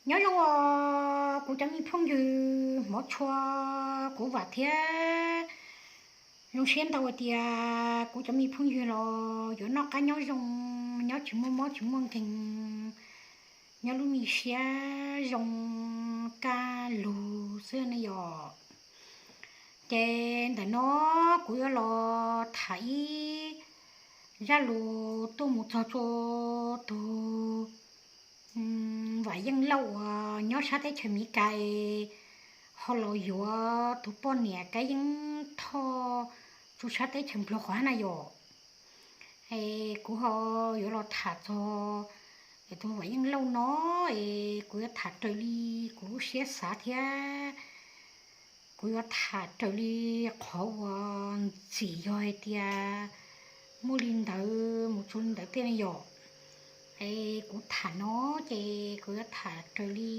Nyob zoo os kuv cov me phooj ywg hmov tshua, kuv vam thiab zoo siab ntau hais tias kuv cov me phooj ywg los yuav noj qab nyob zoo, nyob tsis muaj mob tsis muaj nkeeg, nyob lub me siab zoo kaj lug xwb ne yom. Ces ntawm no kuv yuav los tham ib zaj lus tuaj mus txog rau tus Vam Yeej Lauj uas nyob sab teb chaws Amelikas ho los yuav tus poj niam Kab Yeeb Thoj tsuj sab teb chaws Nplog qhov hab na yom. Es kuv ho yuav los tham txog tus Vam Yeej Lauj no, es kuv yuav tham raws li kuv lub siab xav thiab kuv yuav tham raws li qhov uas ntxim yog hais tias muaj li ntawd mus tsuas li ntawd tej ne yom. Es kuv tham no ces kuv yuav tham raws li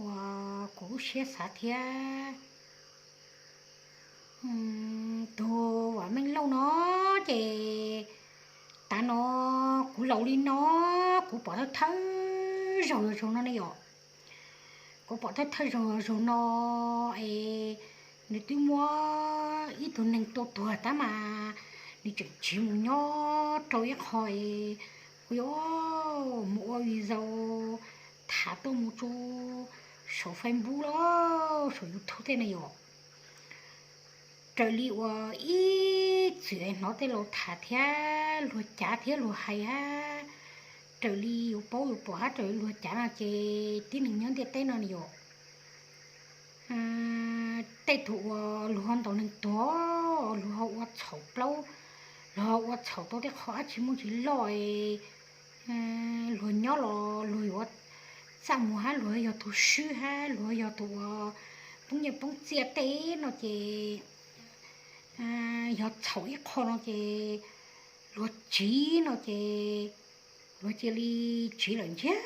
uas kuv lub siab xav thiab. Tus Vam Yeej Lauj no ces tav no kuv laus li no, kuv pom thawj thawj zaug yog zaug no ne yom. Kuv pom thawj thawj zaug yog zaug no es nws twb muab ib tug neeg tua tuag tab mas nws tseem tsiv mus nyob rau ib qho es kuv yuav mus ua video tham tuaj mus rau saum Facebook los saum YouTube tej ne yom. Raws li uas ib txwm hnov tej laus tham thiab luag cav thiab luag hais hab, raws li yus paub yus pom hab raws li luag cav no ces tib neeg nyob ntiaj teb no ne yom, tej tug uas luag ho ntaus neeg tuag, luag ho ua txhaum plaub, luag ho ua txhaum tau tej qho dab tsi muaj tsis loj es luag nyob los luag yuav txaj muag hab luag yog tus swb hab luag yog tus uas poob nyiaj poob txiaj tej no ces yog txhaum ib qho no ces luag tsiv no ces luag cia li tsiv lawm ntsiag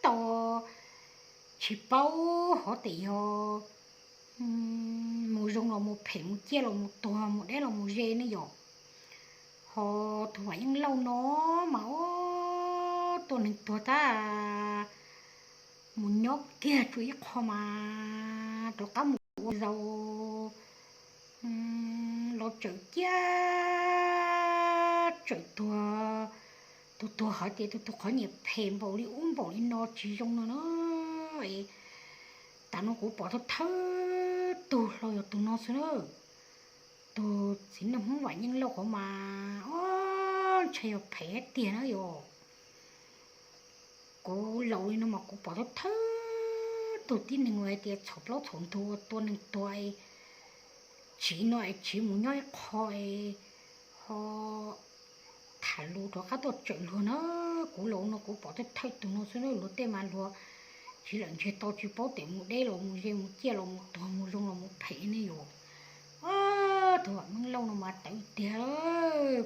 to, tsis paub hov tes yog mus zoo los mus phem, mus ciaj los mus tuag, mus deb los mus ze ne yom. Ho tus Vam Yeej Lauj no mas ua tua neeg tuag tag mus nyob kiag rau ib qho mas rov qab mus ua zaus los tsawm ciaj tsawm tuag. Tus tuag hais tias tus tus qhov nyiam phem npaum li ub npaum li no tsis zoo no na. Tav no kuv pom thawj thawj tug hlo yog tus no xwb na. Tus txiv neej Hmoob Vam Yeej Lauj qhov mas o, ntshai yog phem tiag na yom. Kuv laus li no mas kuv pom thawj thawj tug tib neeg uas hais tias txhaum plaub txhaum ntug ua tua neeg tuag es tsiv no es tsiv mus nyob ib qho es ho tham lus rov qab tuaj tsawm luag na. Kuv laus no kuv pom thawj thawj tug no xwb na, luag tej mas luag tsiv lawm ntsiag to tsis paub tes mus deb los mus ze mus ciaj los mus tuag mus zoo los mus phem ne yom. Tus Vam Yeej Lauj no mas tawv tiag,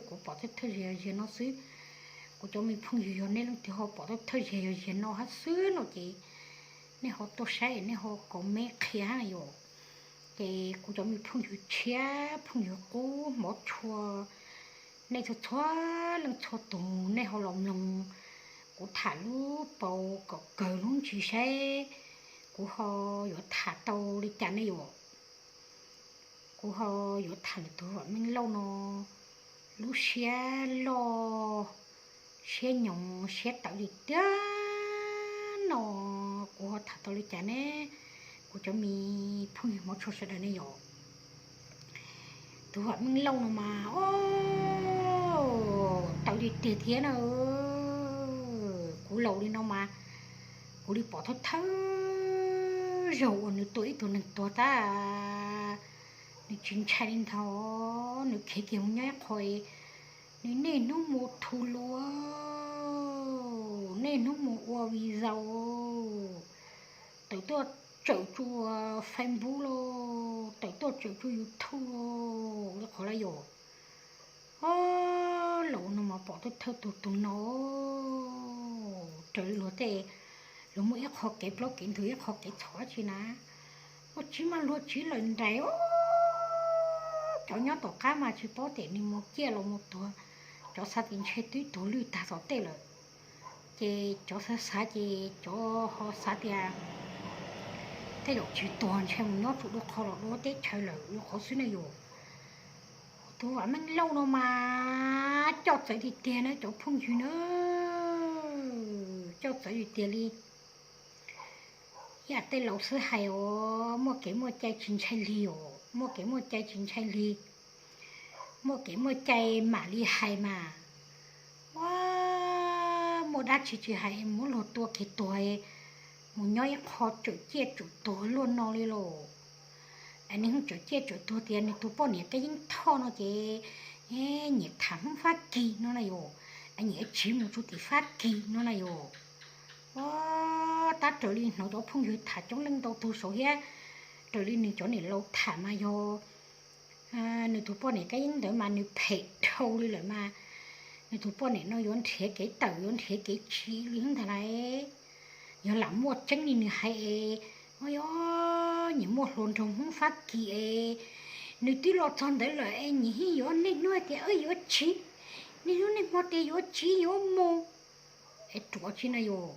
kuv pom thawj thawj zaug yog zaug no xwb. Kuv cov me phooj ywg yog nej leej twg ho pom thawj thawj zaug yog zaug no hab xwb no ces nej ho tuaj saib nej ho comment qhia hab yom. Ces kuv cov me phooj ywg tshiab phooj ywg qub hmov tshua, nej txhua txhua leej txhua tus nej ho los mloog kuv tham lub paus kom kawg lub ntsis saib kuv ho yuav tham tau li cas ne yom. Kuv ho yuav tham ntawm tus Vam Yeej Lauj no lub siab loj, siab nyoos siab tawv li tiag no, kuv ho tham tau li cas ne, kuv cov me phooj ywg hmov tshua sawv daws ne yom. Tus Vam Yeej Lauj no mas o, tawv li tiag thiab na. Kuv laus li no mas kuv li pom thawj thawj zaug uas nws tua ib tug neeg tuag tag, nws tsis ntshai li ntawd, nws khiav kiag mus nyob ib qho, nws niaj hnub mus thu lus, niaj hnub mus ua video, tawm tuaj tsawm tsuj Facebook los tawm tuaj tsawm tsuj YouTube los li qhov lawm yom. O, laus no mas pom thawj thawj tug tus no, raws li luag tej, luag muaj ib qho kev plaub kev ntug ib qho kev txhaum dab tsi na. Ua tsiv mas luag tsiv lawm nraim, cov nyob tom qab mas tsis paub tes nws mus ciaj los mus tuag, cov xav tias ntshe twb tuag lwj tag tom tej lawm. Ces cov xav xav ces cov ho xav tias tej zaum tsis tuag ntshe mus nyob tsuas dua qhov los dua teb chaws lawm ua qhov xwb na yom. Tus Vam Meej Lauj no mas coj txawv tiag tiag na cov phooj ywg na, coj txawv tiag tiag li. Ib yam tej laus xwb hais os, muaj kev muaj cai tsis ntshai lig os, muaj kev muaj cai tsis ntshai lig, muaj kev muaj cai mam li hais mas. Ua, muaj dab tsi tsis hais, muab luag tua kiag tuag, mus nyob ib qho tsawm ciaj tsawm tuag luaj no li lauj. Es nws yeej tsawm ciaj tsawm tuag tias nws tus poj niam Kab Yeeb Thoj no ces nyiam tham Hmoob Fab Kis no na yom, nyiam tsiv mus tsuj tim Fab Kis no na yom. Ua, tab raws li hnov cov phooj ywg tham coob leej ntau tug saud thiab, raws li nws cov niam laus tham mas yog nws tus poj niam Kab Yeeb ntawd mas nws phem dhau li lawm mas, nws tus poj niam no yuav nrhiav kev tawm yuav nrhiav kev tsiv li ntag lauj. Yog lam muaj tseeb li nws hais es, o, yog nyiam muaj hluas nraug Hmoob Fab Kis es, nws twb los txog ntawd lawm es nyiam yeej yuav niaj hnub tias yuav tsiv, niaj hnub niaj hmo tias yuav tsiv yuav mus, es ruam tsi na yom.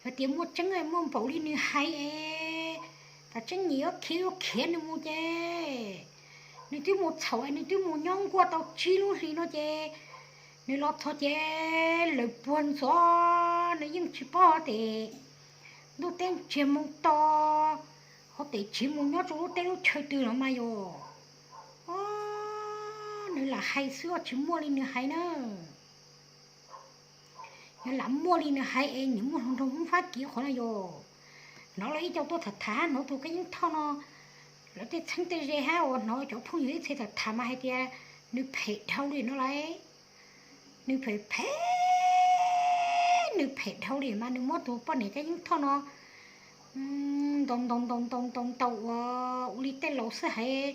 Yog tias muaj tseeb muaj npaum li nws hais es, tas tseeb nyiam yuav khiav yuav khiav nws mus ces, nws twb mus txhaum es nws twb mus nyob nkuaj tau tsib lub hlis no ces, nws los txog ces lawv puag ntxov nws yeej tsis paub hov tes ntuj teb ntsiag moo to, hov tes tsiv mus nyob rau lub teb lub chaw twg los mas yom. O, nws lam hais xwb tsis muaj li nws hais na. Yog lam muaj li nws hais es nyiam muaj hluas nraug Hmoob Fab Kis qhov no yom. Hnov lawv ib co tuaj tham tham hnov tus Kab Yeeb Thoj no, lawv tej txheeb tej ze hab uas hnov cov phooj ywg ib txhia tham tham mas hais tias nws phem dhau li no lauj. Nws phem phem, nws phem dhau li mas nws muab tus poj niam Kab Yeeb Thoj no ntaus ntaus ntaus ntaus ntaus ntaus ua, ua li tej laus xwb hais,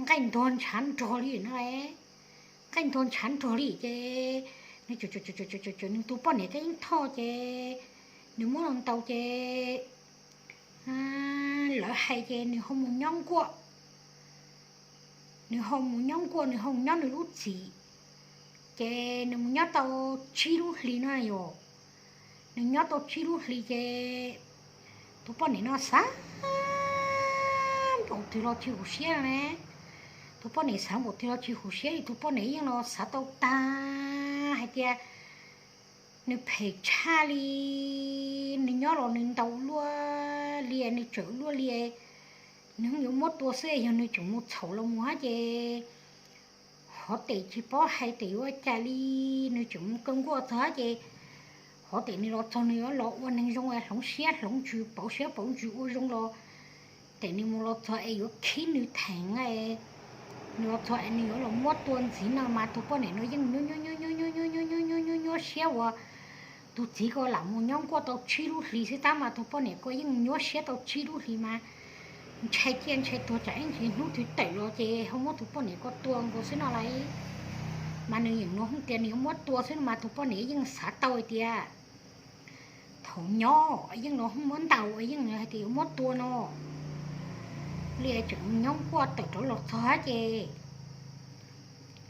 nqaij ntuag ntshav nrog li no lauj. Nqaij ntuag ntshav nrog li ces nws, nws tus poj niam Kab Yeeb Thoj ces nws muab los ntaus ces lawv hais ces nws ho mus nyob nkuaj. Nws ho mus nyob nkuaj, nws ho mus nyob nws lub txim, ces nws mus nyob tau tsib lub hlis no yom. Nws nyob tau tsib lub hlis ces tus poj niam no xav npaum twg los tsis huv siab ne. Tus poj niam xav npaum twg los tsis huv siab li, tus poj niam yeej los xav tau tag hais tias nws phem tshaj li, nws nyob los nws ntaus luaj li, nws tsawm luaj li, nws yuav muab tua xwb, yog nws tseem mus txhaum los mus hab ces hov tes tsis paub hais tes yuav ua cas li, nws tseem mus kaw nkuaj txog hab ces hov tes nws los txog nws yuav los ua neeg zoo es hloov siab hloov ntsws pauv siab pauv ntsws ua zoo los tes nws mus los txog es yuav khib nws theem, nws los txog es nws yuav los muab tua ntxiv no mas tus poj niam no yeej nyuaj nyuaj nyuaj nyuaj nyuaj nyuaj nyuaj nyuaj nyuaj siab uas tus txiv ko lam mus nyob nkuaj tau tsib lub hlis xwb tab mas tus poj niam ko yeej nyuaj siab tau tsib lub hlis mas ntshai ciaj ntshai tuag tsam ib ntsis hnub twg tawm los ces ho muab tus poj niam ko tua nkaus xwb no lauj. Mas nws yeej nug hwj tias nws yuav muab tua xwb no mas tus poj niam yeej xav tau hais tias thaum nyob yeej los hwj muab ntaus yeej hais tias yuav muab tua no li, tseem nyob nkuaj tawm rov los txog hab ces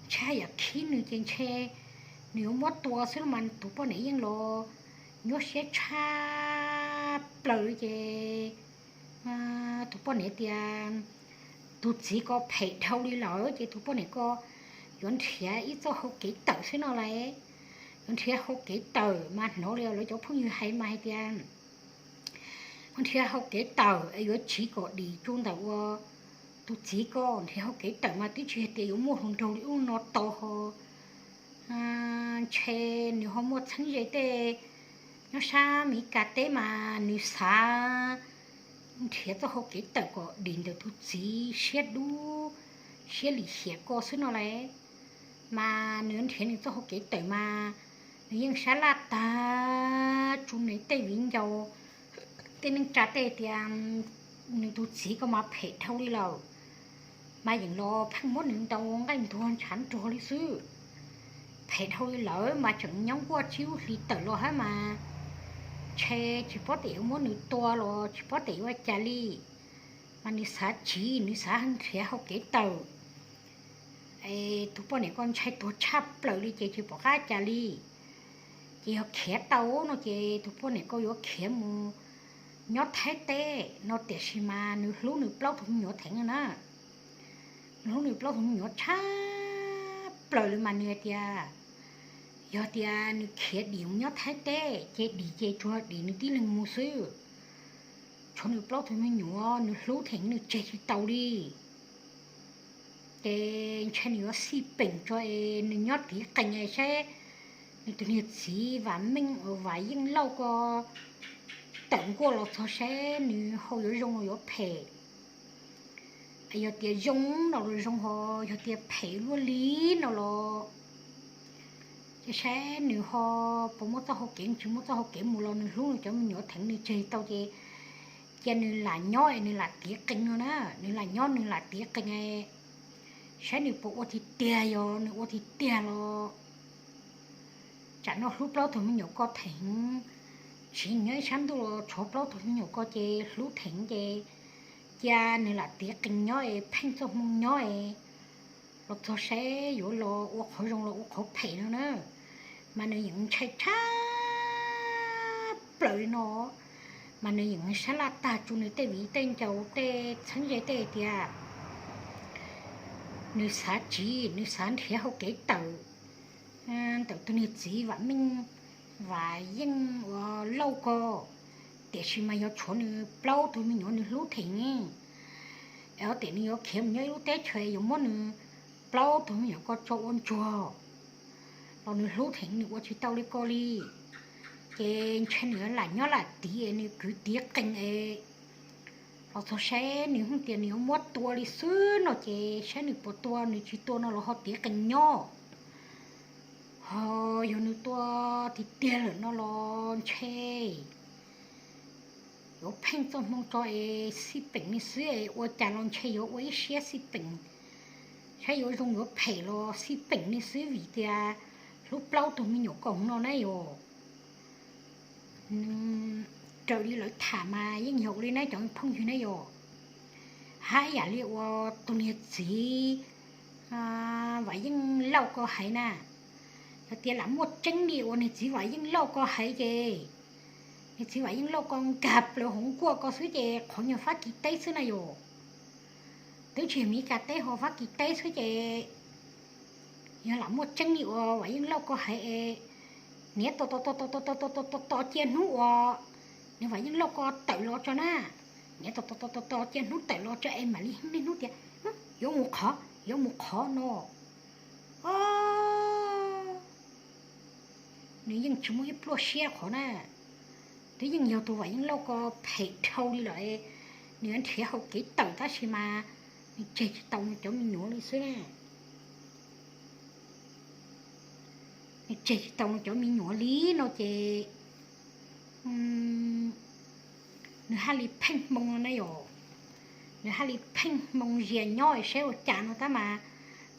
ntshai yam khib nws ces ntshe nws yuav muab tua xwb no mas tus poj niam yeej los nyuaj siab tshaj plaws li ces tus poj niam tias tus txiv ko phem dhau li lawm ces tus poj niam ko yuav nrhiav ib txoj hau kev tawm xwb no lauj. Yuav nrhiav hau kev tawm mas hnov li lawv cov phooj ywg hais mas hais tias nrhiav hau kev tawm es yuav tsiv kom dim tsuas ntawm ua tus txiv ko. Nrhiav hau kev tawm mas twb tsis hais tias yuav muaj hluas nraug li ub no tau ho ntshe nws ho muaj txheeb ze tej nyob sab Meskas teb mas nws xav nrhiav txoj hau kev tawm kom dim ntawm tus txiv siab dub siab lim hiam ko xwb no lauj. Mas nws nrhiav nws txoj hau kev tawm mas nws yeej sab laj tag tsuas nws tej viv ncaus tej neej tsa tej tias nws tus txiv ko mas phem dhau li lawm. Mas yeej los pheej muab nws ntaus nqaij ntuag ntshav nruag li xwb. Phem dhau li lawm mas tseem nyob nkuaj tsib lub hlis tawm los hab mas ntshe tsis paub tes yuav muab nws tua los tsis paub tes yuav ua cas li. Mas nws xav tsiv, nws xav nrhiav hau kev tawm. Es tus poj niam ko ntshai tuag tshaj plaws li ces tsis pom qab cas li. Ces yog khiav tau no ces tus poj niam ko yuav khiav mus nyob Thaib teb no, tiam sis mas nws hlub nws plaub tug me nyuam theev na. Nws hlub nws plaub tug me nyuam tshaj plaws li mas nws hais tias yog tias nws khiav dim mus nyob Thaib teb ces dim ces tsuas dim nws tib leeg mus xwb, tshuav nws plaub tug me nyuam nws hlub theev nws tseg tsis tau li. Ces ntshe nws yuav xij peem tso es nws nyob tiv qees es saib nws tus niag txiv Vam Meej, Vam Yeej Lauj ko tawm nkuaj los txog saib nws ho yuav zoo los yuav phem. Yog tias zoo no los zoo ho, yog tias phem luaj li no los ces saib nws ho puas muaj txoj hau kev, tsis muaj txoj hau kev mus los nws hlub nws cov me nyuam theev nws tseg tau ces cia nws lam nyob es nws lam tiv qees no na, nws lam nyob nws lam tiv qees es saib nws puas ua tiag tiag, yog nws ua tiag tiag los tsam no hlub plaub tug me nyuam ko theev, tsis nyob ib sab ntuj los tshuav plaub tug me nyuam ko ces hlub theev ces cia nws lam tiv qees nyob es pheej txoj hmoo nyob es los txog saib yuav los ua qhov zoo los ua qhov phem no na. Mas nws yeej ntshai tshaj plaws li no, mas nws yeej sab laj tag tsuas nws tej viv tej ncaus tej txheeb ze tej tias nws xav tsiv, nws xav nrhiav hau kev tawm ntawm tus niag txiv Vam Meej, Vam Yeej ua Lauj ko, tiam sis mas yuav tshuav nws plaub tug me nyuam nws hlub theev, es tias nws yuav khiav mus nyob ib lub teb chaws yuav muab nws plaub tug me nyuam ko tso ua ntsuag los nws hlub theev nws ua tsis tau li ko li. Ces ntshe nws lam nyob lam tiv es nws kwv tiv qees es los txog saib nws hwj tias nws yuav muab tua li xwb no ces saib nws puas tua, nws tsis tua no los ho tiv qees nyob. Ho yog nws tua tiag tiag lawm no los ntshe yuav pheej txoj hmoo tso es xij peem li xwb es ua cas los ntshe yuav ua ib siab xij peem, saib yuav zoo yuav phem los xij peem li xwb vim tias hlub plaub tug me nyuam ko no na yom. Raws li lawv tham mas yeej yog ua li na cov phooj ywg na yom, haj yam li uas tus niag txiv Vam Yeej Lauj ko hais na, yog tias lam muaj tseeb li uas niag txiv Vam Yeej Lauj ko hais ces niag txiv Vam Yeej Lauj ko nkag plaws hauv nkuaj ko xwb ces qhov nyuag Fab Kis teb xwb na yom. Twb tsis yog Mis Kas teb ho Fab Kis teb xwb ces yog lam muaj tseeb li uas Vam Yeej Lauj ko hais es niam tos tos tos tos tos tos tos cia hnub uas nws Vam Yeej Lauj ko tawm los tso na, niam tos tos tos tos cia hnub tawm los tso es mam li niaj hnub tias yuav mus qhov yuav mus qhov no. Nws yeej tsis muaj ib pluaj siab qhov na. Twb yeej yog tus Vam Yeej Lauj ko phem dhau li lawm, nws nrhiav hau kev tawm tab sis mas nws tseg tsis tau nws cov me nyuam li xwb na. Nws tseg tsis tau nws cov me nyuam li no ces nws haj li pheej hmoo no na yom. Nws haj li pheej hmoo zias nyob saib ua cas no tab mas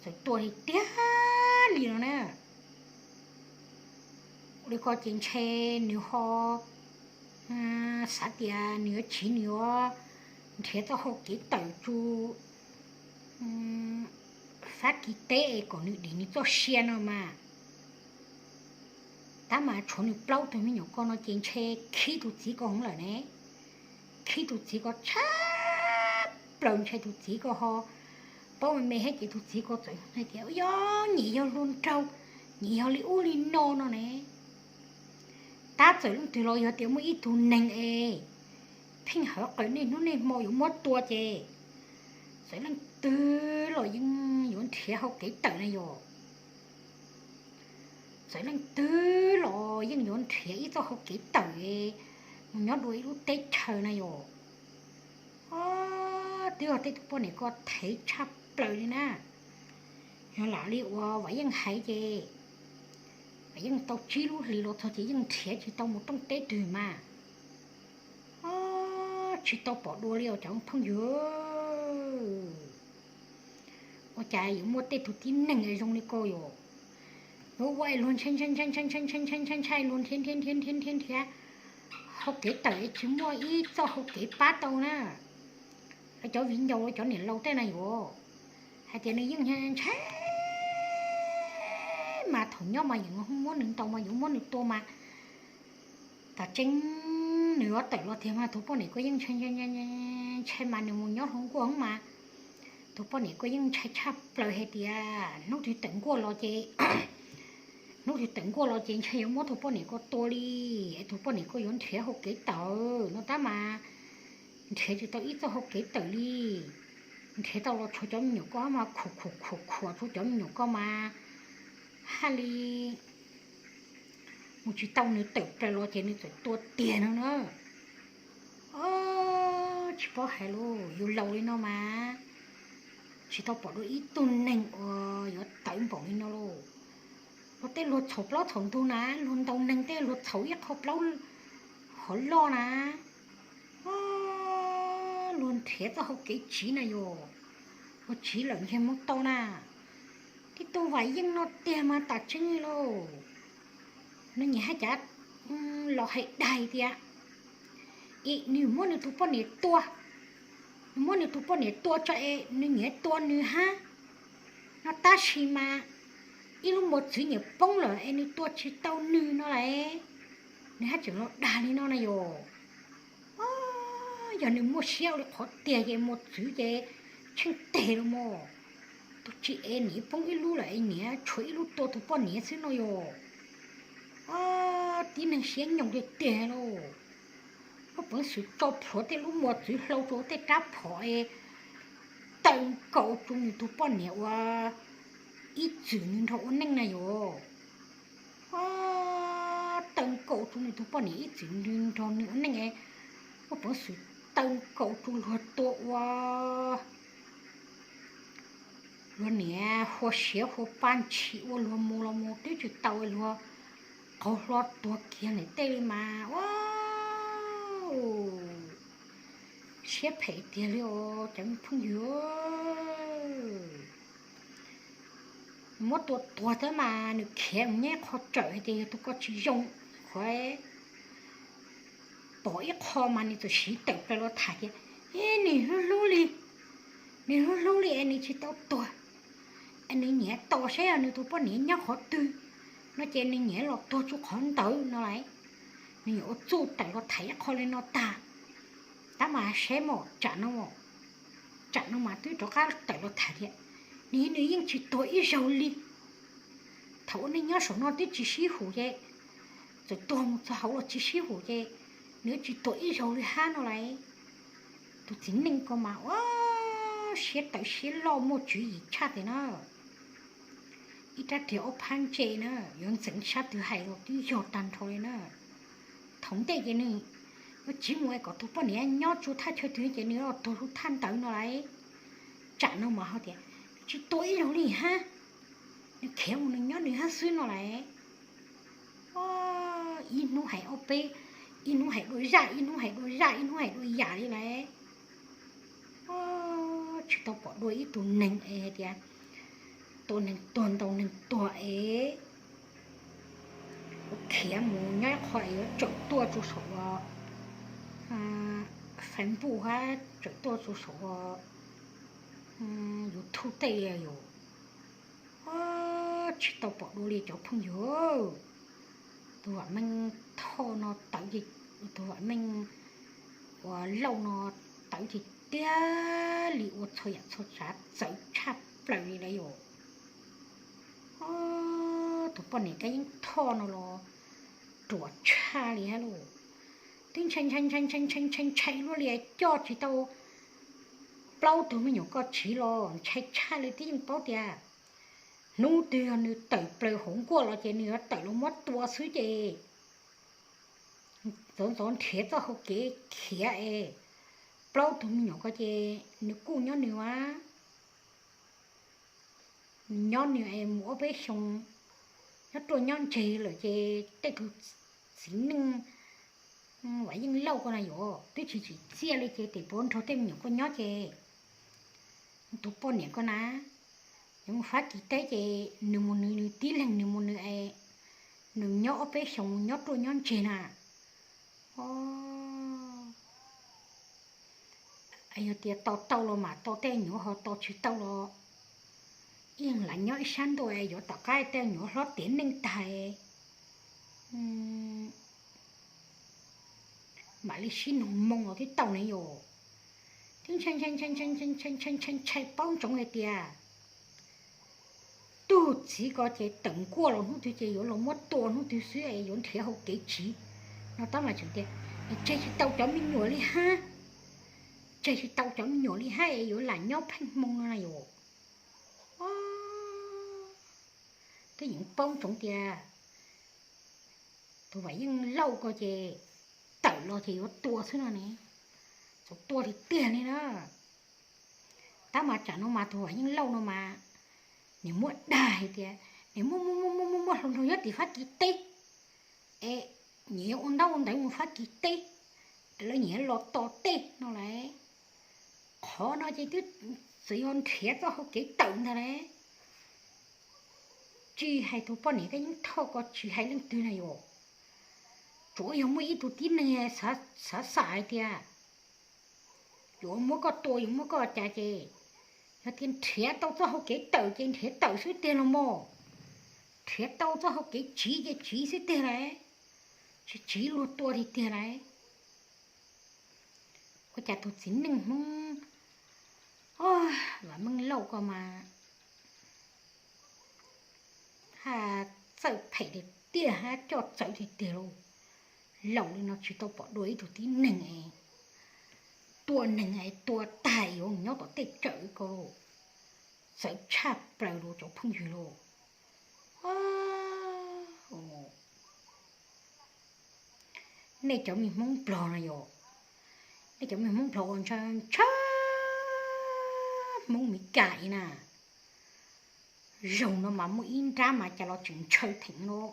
txawm tua li tiag li no na. Ua li ko ces ntshe nws ho xav tias nws yuav tsiv nws yuav nrhiav txoj hau kev tawm tsu Fab Kis teb es kom nws dim nws txoj sia no mas. Tab mas tshuav nws plaub tug me nyuam ko no ces ntshe khib tus txiv ko heev lawm ne. Khib tus txiv ko tshaj plaws, ntshe tus txiv ko ho paub me me thiab ces tus txiv ko txawm hais tias yog nyem yog luag nraug, nyem yog li ub li no no ne. Tab txawm leej twg los yog tias muaj ib tug neeg es pheej hawv qawm niaj hnub niaj hmo yuav muab tua ces txawm leej twg los yeej yuav nrhiav hau kev tawm na yom. Txawm leej twg los yeej yuav nrhiav ib txoj hau kev tawm mus nyob dua ib lub teb chaws na yom. Twb yog tej tus poj niam ko thev tshaj plaws li na. Yog lam li uas Vam Yeej hais ces Vam Yeej tau tsib lub hlis los txog ces yeej nrhiav tsis tau mus rooj teb twg mas. Tsis tau pom dua li os cov phooj ywg. Ua cas yuav muaj tej tug tib neeg zoo li ko yom? Yuav ua es luag ntshai ntshai ntshai ntshai ntshai ntshai ntshai ntshai ntshai luag nrhiav nrhiav nrhiav nrhiav nrhiav nrhiav hau kev tawm es tsis muaj ib txoj hau kev pab tau na. Lawv cov viv ncaus lawv cov niam laus tej na yuav hais tias nws yeej ntshai mas nyob mas yeej muab nws ntaus mas yuav muab nws tua mas. Tam tseeb nws yuav tawm los tiag mas tus poj niam koj yeej ntshai ntshai mas nws mus nyob hluas nkuaj mas tus poj niam koj yeej ntshai tshaj plaws hais tias hnub twg tawm nkuaj los ces hnub twg tawm nkuaj los ces ntshai yuav muab tus poj niam koj tua li, es tus poj niam koj yuav nrhiav hauv kev tawm no tab mas nrhiav tsis tau ib txoj hauv kev tawm li. Nrhiav tau los tshuav cov me nyuam koj mas khuam khuam khuam khuam tshuav cov me nyuam koj mas haj li mus tsis tau, nws tawm plaws los ces nws txawm tua tiag no na. Tsis paub hais lauj, yus laus li no mas tsis tau pom dua ib tug neeg uas yuav tawv npaum li no lauj. Luag tej luag txhaum plaub txhaum ntug na, luag ntaus neeg tej luag txhaum ib qho plaub hov loj na. Luag nrhiav txoj hau kev tsiv na yom, luag tsiv lawm ntshe mus tau na. Tib tug Vam Yeej no tiag mas tam tseeb li lauj. Nws nyiam hais cav los hais dag tias es nws muab nws tus poj niam tua, nws muab nws tus poj niam tua tso es nws nyiam tua nws hab no, tab sis mas ib lub mos txwv nyiam poob lawm es nws tua tsis tau nws no las, nws haj tseem los dag li no na yom. Yog nws muaj siab ua li qhov tiag ces mos txwv ces tsheej teg los mas, tus tsis es niam poob ib lub lawm es niam tshuav ib lub tua tus poj niam xwb no yom. Tib neeg siab nyoos tiag tiag lauj. Muaj peev xwm tso plhuav tej lub mos txwv hlau rau tej rab phom es taw nkaus rau nws tus poj niam ua ib txwm nws nrog ua neej na yom. Taw nkaus rau nws tus poj niam ib txwm nws nrog nws ua neej, muaj peev xwm taw nkaus rau luag tua ua luag niam hua siav hua pa ntshis ua luag mus los mus twb tsis tau luag qaug hlo tuag kiag ntawm tej li mas ua siab phem tiag li os cov phooj ywg. Muab tua tuag thiab mas nws khiav mus nyob qhov tsawm hais tias yog tus koj tsis zoo, qhov pom ib qho mas nws txawm siv tawm plaws los tham tias, ib, nws hlub hlub li, nws hlub hlub li es nws tsis tau tuag, es nws nyiam tos saib yog nws tus poj niam nyob qhov twg no ces nws nyiam los tuag tsuj qhov ntawd no las. Nws yuav ua txuj tawm los tham ib qho li no tag, tab mas saib mos tsam no, tsam no mas twb rov qab tawm los tham tias, nws, nws yeej tsis tuag ib zaug li. Thaum ua neej nyob saum no twb tsis sib hum ces, txawm tuag mus txog hauv los tsis sib hum ces, nws tsis tuag ib zaug li hab no las. Tus txiv neej ko mas ua siab tawv siab loj muaj tswv yim tshaj tiag na. Ib rab riam ob phab ntse na, yuav ntxeev sab twg hais los twb yog tag nrho li na. Thaum ntej ces nws yuav tsiv mus es kom tus poj niam nyob tsuas thaj chaw twg ces nws yuav tuag lub thaj ntawd no las. Tsam no mas ho tias, tsis tuag ib zaug li hab, nws khiav mus nws nyob nws hab xwb no las. Ib hnub hais ob peb, ib hnub hais dua zaj, ib hnub hais dua zaj, ib hnub hais dua yam li las. Tsis tau pom dua ib tug neeg es hais tias tua neeg tuag ntaus neeg tuag es ua khiav mus nyob ib qho es yuav tsawm tuaj rau saum Facebook hab tsawm tuaj rau saum YouTube tej li yom. Tsis tau pom dua li cov phooj ywg. Tus Vam Meej Thoj no tawv ces, tus Vam Meej uas Lauj no tawv tiag tiag li, ua txhua yam txhua tsav txawv tshaj plaws li lawm yom. Tus poj niam Kab Yeeb Thoj no los ruam tshaj li hab lauj. Twb ntshai ntshai ntshai ntshai ntshai ntshai ntshai luaj li coj tsis tau plaub tug me nyuam koj tsiv los ntshai tshaj li, twb yeej paub tias hnub twg yog nws tawm plaws hauv nkuaj los ces nws yuav tawm los muab tua xwb ces ntxov ntxov nrhiav txoj hau kev khiav es plaub tug me nyuam ko ces nws kuj nyob nws as, nws nyob nws es mus ob peb xyoo nyob ruaj nyob ntseg lawm ces tej tug txiv neej Vam Yeej Lauj ko na yuav twb tsis tsim txiaj li ces tes puav nrog tej me nyuam ko nyob ces tus poj niam ko na yuav mus Fab Kis teb ces nws mus nws, nws tib leeg nws mus nws es nws nyob ob peb xyoo nyob ruaj nyob ntseg na. Yog tias tos tau los mam tos tej nyuam, ho tos tsis tau los Yeej lam nyob ib sab ntuj es yuav tom qab tej nyuam hlob tiav neej tag mam li sib nug moo los twb tau ne yom. Twb ntshai ntshai ntshai ntshai ntshai ntshai ntshai ntshai paub ntsoov hais tias tug txiv ko ces tawm nkuaj los hnub twg ces yuav los muab tua hnub twg xwb es yuav nrhiav hauv kev tsiv no tab mas tseem tias tseg tsis tau cov me nyuam li hab, tseg tsis tau cov me nyuam li hab es yuav lam nyob pheej hmoo no na yom. Twb yeej paub ntsoov tias tus Vam Yeej Lauj ko ces tawm los ces yuav tua xwb no ne, txaus tua tiag tiag li na. Tab mas tsam no mas tus Vam Yeej Lauj no mas nws muab dag hais tias nws muaj muaj muaj muaj muaj hluas nraug nyob tim Fab Kis teb es nyias yuav ua ntaub ua ntawv mus Fab Kis teb, lawv nyias yuav los tos tej no lauj. Qhov no ces twb txawm yog nrhiav txoj hau kev tawm ntag lauj. Tsis hais tus poj niam Kab Yeeb Thoj ko tsis hais leej twg na yom, tsuav yog muaj ib tug tib neeg xav xav hais tias yuav muab koj tua yuav muab koj cas ces yog tias nrhiav tau txoj hau kev tawm ces nrhiav tawm xwb tiag los mas, nrhiav tau txoj hau kev tsiv ces tsiv xwb tiag lauj, tsis tsiv luag tua tiag tiag lauj. Ua cas tus txiv neej Hmoob Vam Yeej Lauj ko mas haj txawj phem tiag tiag hab coj txawv tiag tiag lauj. Laus li no tsis tau pom dua ib tug tib neeg es tua neeg es tua tag yuav nyob tom tej tsawm ko lauj. Txawv tshaj plaws lauj cov phooj ywg lauj. Nej cov me Hmoob Nplog no yom, nej cov me Hmoob Nplog uas ntshaw ntshaw Hmoob Mes Kas ib na, zaug no mas muaj ib nrab mas cas los tseem ntshaw theem lauj,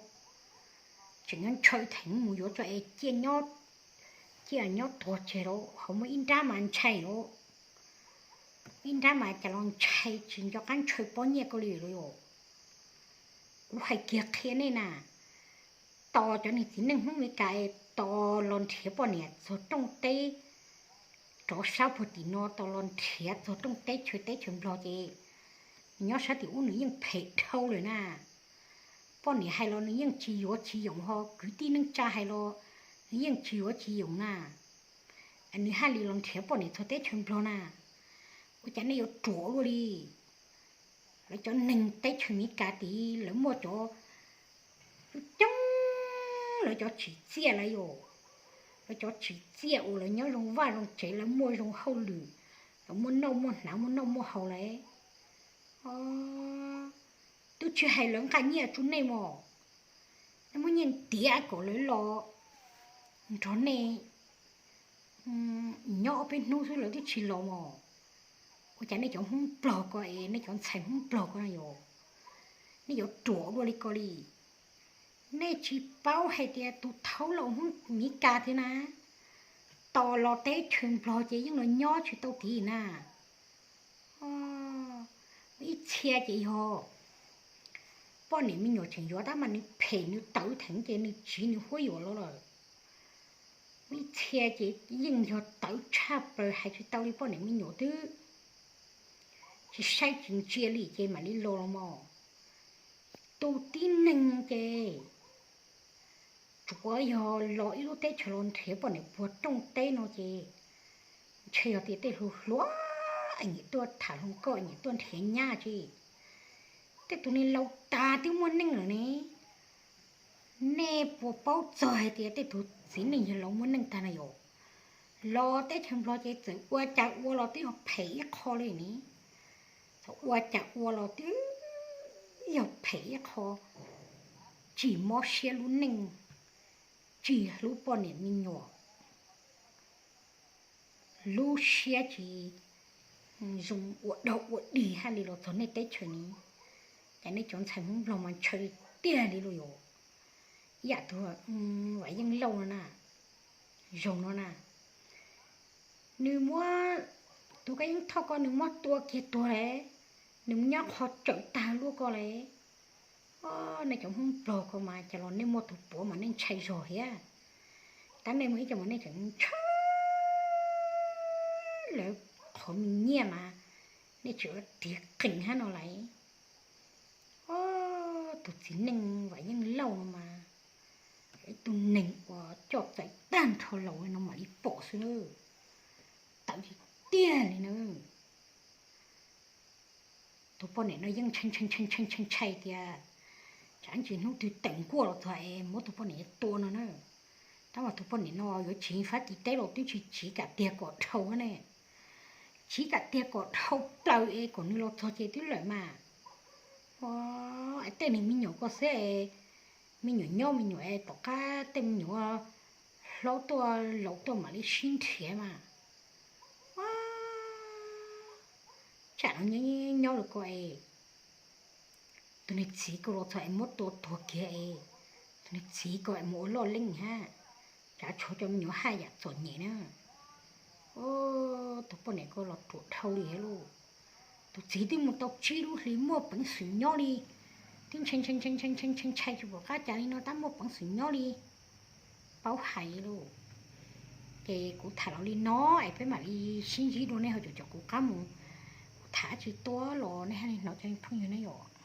tseem nyob ntshaw theem mus yuav tso es ciaj nyob tuag tseg lauj, ho muaj ib nrab mas ntshai lauj, ib nrab mas cas los ntshai tsis nco qab ntshaw pob nyiaj ko li lauj yom. Kuv hais kiag qhia nej na, tos cov niag txiv neej Hmoob Mes Kas es tos los nrhiav poj niam txog rooj teb, rov sab puag tim no tos los nrhiav txog rooj teb chaws teb chaws Nplog ces nws nyob sab tim ub nws yeej phem dhau lawm na. Poj niam hais los nws yeej tsis yuav tsis yoom ho kwv tij neej tsa hais los nws yeej tsis yuav tsis yoom na. Nws haj li los nrhiav poj niam txog teb chaws Nplog na. Ua cas nej yuav ruam luaj li? Lawv cov neeg teb chaws Mes Kas tid lawv muaj cov coob coob lawv cov tsim txiaj lawv yom, lawv cov tsim txiaj uas lawv nyob zoo vaj zoo tsev lawv muaj zoo hauj lwm, lawv muaj noj muaj hnav muaj noj muaj haus lawm. Twb tsis hais lawv nqa nyiaj rau nej mog, nej muab nyiaj tiav kom lawv los nrog nej nyob ob peb hnub xwb lawv twb tsis los mog. Ua cas nej cov Hmoob Nplog ko es nej cov ntxhais Hmoob Nplog ko na yom, nej yuav ruam dua li ko li? Nej tsis paub hais tias tus thaub laus Hmoob Mes Kas thiab na, tos los teb chaws Nplog ces yeej los nyob tsis tau tid na. Muaj ib txhia ces yog poj niam me nyuam tseem yuav tab mas nws phem nws tawv theem ces nws tsiv nws huab yuam los lawm. Muaj ib txhia ces yeej yog tawv tshaj plaws hais tsis tau li poj niam me nyuam twb tsis saib tsis ntsia li ces mam li los los mog. Tus tib neeg ces tsuav yog los ib lub teb chaws los nrhiav poj niam puag rooj teb no ces ntshe yog tias tej hluas hluas es nyiam tuaj tham hluas nkauj nyiam tuaj nrhiav nyab tsi. Tej tus niag laus tas twb muaj neej lawm ne. Nej puas paub txog hais tias tej tus txiv neej yawg laus muaj neej tag na yom? Los teb chaws Nplog ces txawm ua cas ua los twb yog phem ib qho li ne. Txawm ua cas ua los twb yog phem ib qho, tsis mob siab lub neej, tsis hlub poj niam me nyuam, lub siab tsis zoo ua dog ua dig haj li los txog nej teb chaws ne. Ces nej cov ntxhais Hmoob Nplog mas ntshaw tiag li lauj yom. Ib yam tus Vam Yeej Lauj no na, zoo no na, nws muab tus Kab Yeeb Thoj ko nws muab tua kiag tuag lawm, nws mus nyob qhov tsawm tag luaj ko lawm. Nej cov Hmoob Nplog ko mas cas los nej muaj tus puav mas nej ntshai zog thiab. Tab nej muaj ib co mas nej tseem ntshaw lawv qhov me nyiaj mas nej tseem tiav qees hab no lawm. Tus txiv neej Vam Yeej Lauj no mas yog ib tug neeg uas coj txawm tag nrho laus li no mam li pom xwb na. Tawv tiag tiag li na. Tus poj niam no yeej ntshai ntshai ntshai ntshai ntshai tias tsam ntsis hnub twg tawm nkuaj los txog es muab tus poj niam tua no na. Tab mas tus poj niam no yuav tsiv fab tim teb los twb tsis tsiv kam tiag kom dhau ne. Tsiv kam tiag kom dhau plaws es kom nws los txog ces twb lawm mas. Ua, es tej niag me nyuam ko xwb es, me nyuam nyob me nyuam es tom qab tej me nyuam hlob tuaj laus tuaj mam li sib nrhiav mas. Ua, tsam no nyob nyob rau ko es tus niag txiv ko los txog es muab tua tuag kiag es tus niag txiv ko es mus ua loj leej hab, tsam tshuav cov me nyuam haj yam txom nyem na. Tus poj niam ko los ruam dhau li lauj. Tus txiv twb mus tau tsib lub hli muaj peev xwm nyob li, twb ntshai ntshai ntshai ntshai ntshai ntshai tsis pom qab cas li no tab muaj peev xwm nyob li. Paub hais lauj. Ces kuv tham los li no es peb mam li sib ntsib dua nej ho caum caum kuv qab mus. Kuv tham dab tsi tuaj los nej haj li hnov cov phooj ywg ne yom.